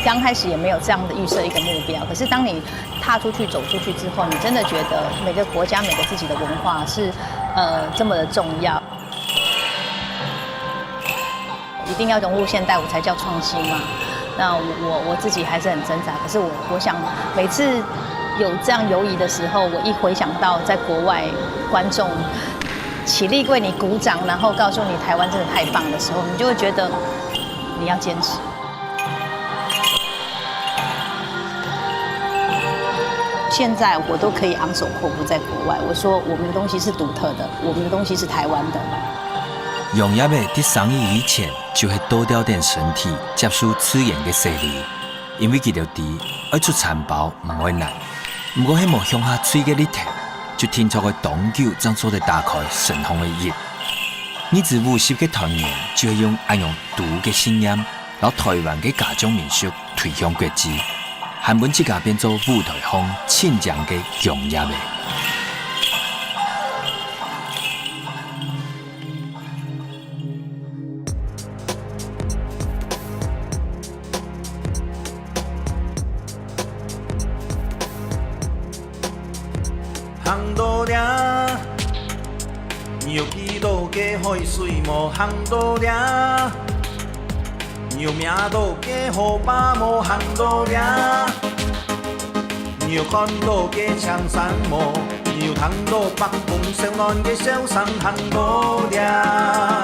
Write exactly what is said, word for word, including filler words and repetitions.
刚开始也没有这样的预设一个目标，可是当你踏出去、走出去之后，你真的觉得每个国家、每个自己的文化是，呃，这么的重要。一定要融入现代舞才叫创新嘛。那我我自己还是很挣扎，可是我我想每次有这样犹疑的时候，我一回想到在国外观众起立为你鼓掌，然后告诉你台湾真的太棒的时候，你就会觉得你要坚持。现在我都可以昂首阔步在国外，我说我们的东西是独特的，我们的东西是台湾的。杨业仔在生日以前就係倒吊等身體接受自然个洗禮，因為佢兜知愛出餐包毋會難，毋過係無向下墜个力頭，就定著愛當久正做得打開身項个翼。二十五歲个團員就係用恁樣獨个信念，摎台灣个家族民俗推向國際，還分自家變做舞台項盡靚个楊業仔。行到這，有幾多个海水無行到這，有名到个河壩無行到這，有看到个青山無，有聽到北風燒暖个笑聲行到這。